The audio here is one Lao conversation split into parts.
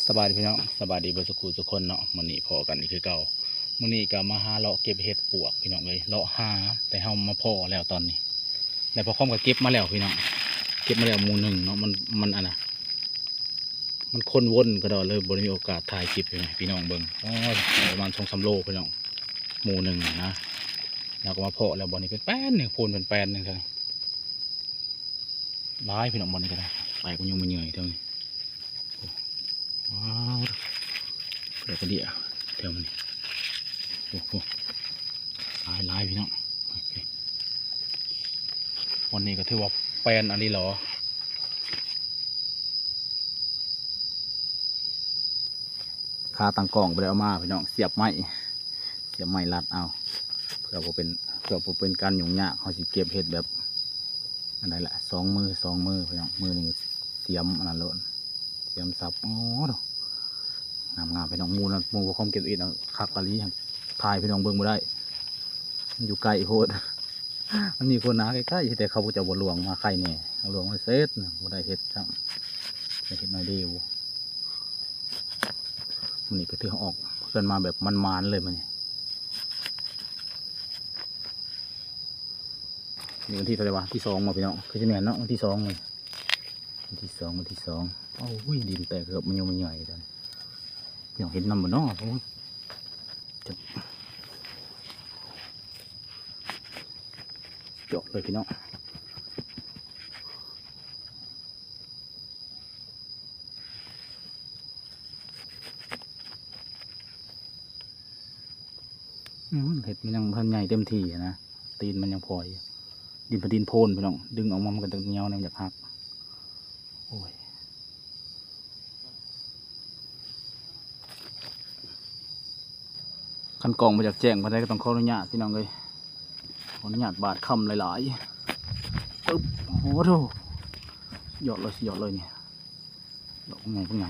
ສະບາຍດີພີ່ນ້ອງ ສະບາຍດີເບິດສູ່ຄູ່ສູ່ຄົນເນາະ. ມື້ນີ້ພໍ້ກັນອີກຄືເກົ່າ ມື້ນີ້ກໍມາຫາເລາະເກັບເຫັດປວກພີ່ນ້ອງເອີຍ ເລາະຫາ ແຕ່ເຮົາມາພໍ້ແລ້ວຕອນນີ້ ແລ້ວພໍ່ຄອມກໍເກັບມາແລ້ວພີ່ນ້ອງ ເກັບມາແລ້ວໝູ່ໜຶ່ງເນາະ. ມັນ ມັນອັນນ່າ ມັນຄົນວົນກະດອກ ເລີຍບໍ່ໄດ້ມີໂອກາດຖ່າຍຄລິບໃຫ້ພີ່ນ້ອງເບິ່ງ. ໂອ້ຍ ປະມານສອງສາມໂລພີ່ນ້ອງ ໝູ່ໜຶ່ງນະ. ແລ້ວກໍມາພໍ້ແລ້ວ ບ່ອນນີ້ເປັນແປນໜຶ່ງ ໂພນເປັນແປນໜຶ່ງເທື່ອນີ້ ຫຼາຍພີ່ນ້ອງ. ບ່ອນນີ້ກໍໄດ້ ໄປກໍຍັງບໍ່ເຫຍື່ອຍເທົ່ານີ້. ວ້າວ ດອກກະເດຍແຖວນີ້ ໂອ້ໂຫ ຫຼາຍໆ ພີ່ນ້ອງ. ວັນນີ້ກໍຖືວ່າແປນອີ່ຫຼີຫຼໍ ຂາຕັ້ງກ້ອງບໍ່ໄດ້ເອົາມາພີ່ນ້ອງ ສຽບໄມ້ ສຽບໄມ້ລັດເອົາ ເພື່ອບໍ່ເປັນ ເພື່ອບໍ່ເປັນການຫຍຸ້ງຍາກ. ເຮົາຊິເກັບເຫັດແບບອັນໃດລະ ສອງມື ສອງມືພີ່ນ້ອງ ມືໜຶ່ງສຽມອັນນັ້ນໂລດ ສຽມສັບ. ໂອ້ ງາມໆ ພີ່ນ້ອງ. ໝູ່ນັ້ນ ໝູ່ບໍ່ຄອມເກັບເຫັດ ຄັກອີ່ຫຼີ ຖ່າຍພີ່ນ້ອງເບິ່ງບໍ່ໄດ້ ມັນຢູ່ໃກ້ໂພດ. ມັນມີຄົນຫາໃກ້ໆ ແຕ່ເຂົາເຈົ້າບໍ່ລ່ວງມາ ໃຄແນ່ ລ່ວງມາເສັດ ບໍ່ໄດ້ເຫັດຊ້ຳ ໄດ້ເຫັດໜ້ອຍດຽວ. ມື້ນີ້ກໍຖືວ່າອອກເຮືອນມາແບບໝານໆ ເລີຍມື້ນີ້. ນີ້ວັນທີເທົ່າໃດວະ ທີສອງບໍ່ພີ່ນ້ອງ? ຄືຊິແມ່ນເນາະ ວັນທີສອງນີ້ ວັນທີສອງ ວັນທີສອງ. ໂອ້ຍ ດິນແຕກເກີບມາຫຍຸ້ງມາຫຍ່ອຍເດ້. ພີ່ນ້ອງເຫັນນຳບໍ່ເນາະ? ໂອ້ຍ ເຈາະເລີຍພີ່ນ້ອງ. ອືມ ເຫັດມັນຍັງບໍ່ທັນໃຫຍ່ເຕັມທີ່ນະ ຕີນມັນຍັງພອຍຢູ່. ດິນ ດິນໂພນພີ່ນ້ອງ ດຶງອອກມາມັນກໍຈະໜຽວ ມັນຢາກຫັກ. ໂອ້ຍ ຄັນກ້ອງບໍ່ຢາກແຈ້ງປານໃດກໍຕ້ອງຂໍອະນຸຍາດພີ່ນ້ອງເອີຍ ຂໍອະນຸຍາດບາດຄຳຫຼາຍໆ. ປຶບ ໂອ້ໂຫ ສຸດຍອດເລີຍ ສຸດຍອດເລີຍນີ້. ດອກໃຫຍ່ ດອກໃຫຍ່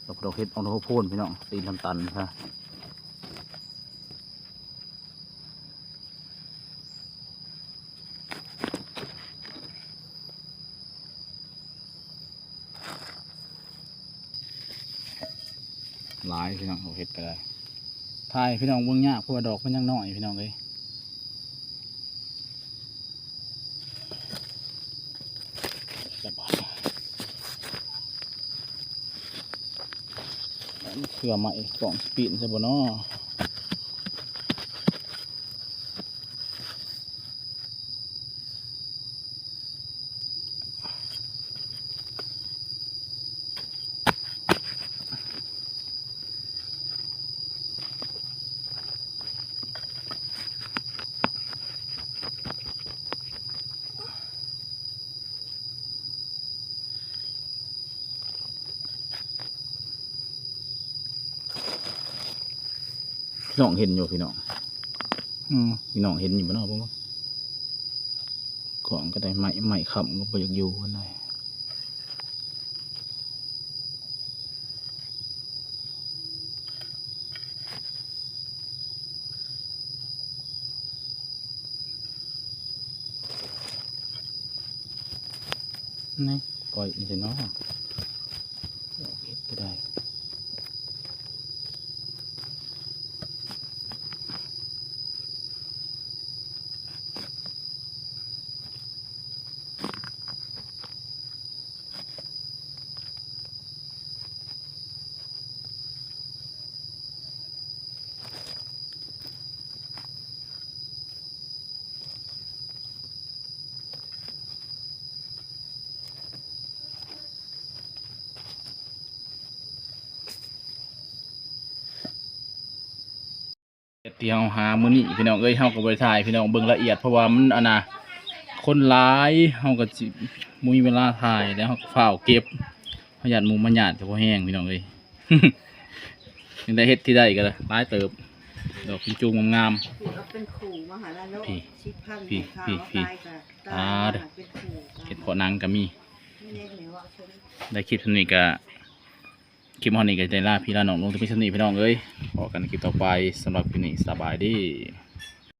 ດອກ ດອກເຫັດອອກ ດອກໂພນພີ່ນ້ອງ ຕີນຕັນໆ ຊະ. ຫຼາຍພີ່ນ້ອງ ເຮົາເຮັດກໍໄດ້ ຖ່າຍໃຫ້ພີ່ນ້ອງເບິ່ງຍາກ ເພາະວ່າດອກມັນຍັງນ້ອຍພີ່ນ້ອງເອີຍ. ເຄືອໄມ້ກ້ອງຊິປີ້ນໃສ່ບໍ່ນໍ? ພີ່ນ້ອງເຫັນຢູ່ພີ່ນ້ອງ ອືມ ພີ່ນ້ອງເຫັນຢູ່ບໍ່ເນາະ? ເບິ່ງ ກ້ອງກໍໄດ້ ໄມ້ ໄມ້ຄ້ຳກໍບໍ່ຢາກຢູ່ປານໃດ. ນີ້ ກ້ອຍນີ້ເນາະ ເຮັດໄດ້. ເຮັດທີ່ເຮົາຫາມື້ນີ້ພີ່ນ້ອງເອີຍ ເຮົາກໍບໍ່ໄດ້ຖ່າຍໃຫ້ພີ່ນ້ອງເບິ່ງລະອຽດ ເພາະວ່າມັນອັນນ່າ ຄົນຫຼາຍ ເຮົາກໍຊິບໍ່ມີເວລາຖ່າຍ ແລ້ວເຮົາກໍຟ້າວເກັບ ເຮົາຢ້ານໝູ່ມາຍາດກໍບໍ່ແຮງພີ່ນ້ອງເອີຍ. ຍັງໄດ້ເຮັດທີ່ໄດ້ກໍຫຼາຍເຕີບ ດອກຈຸ້ມໆ ງາມໆ ເປັນຄູ່ມາຫາລະໂລດ ພີ້ ສິບພັນ ພີ້ ຂາວ ພີ້ ຕາຍກໍຕາຍ ອ່າ ມາເປັນຄູ່ ເຮັດເພາະໜັງກໍມີ. ໄດ້ຄລິບສ່ຳນີ້ກໍ ຄລິບເຮົານີ້ກໍໄດ້ລາພີ່ລານ້ອງລົງແຕ່ພຽງສ່ຳນີ້ພີ່ນ້ອງເອີຍ ພໍ້ກັນໃນຄລິບຕໍ່ໄປ ສຳລັບຄລິບນີ້ສະບາຍດີ.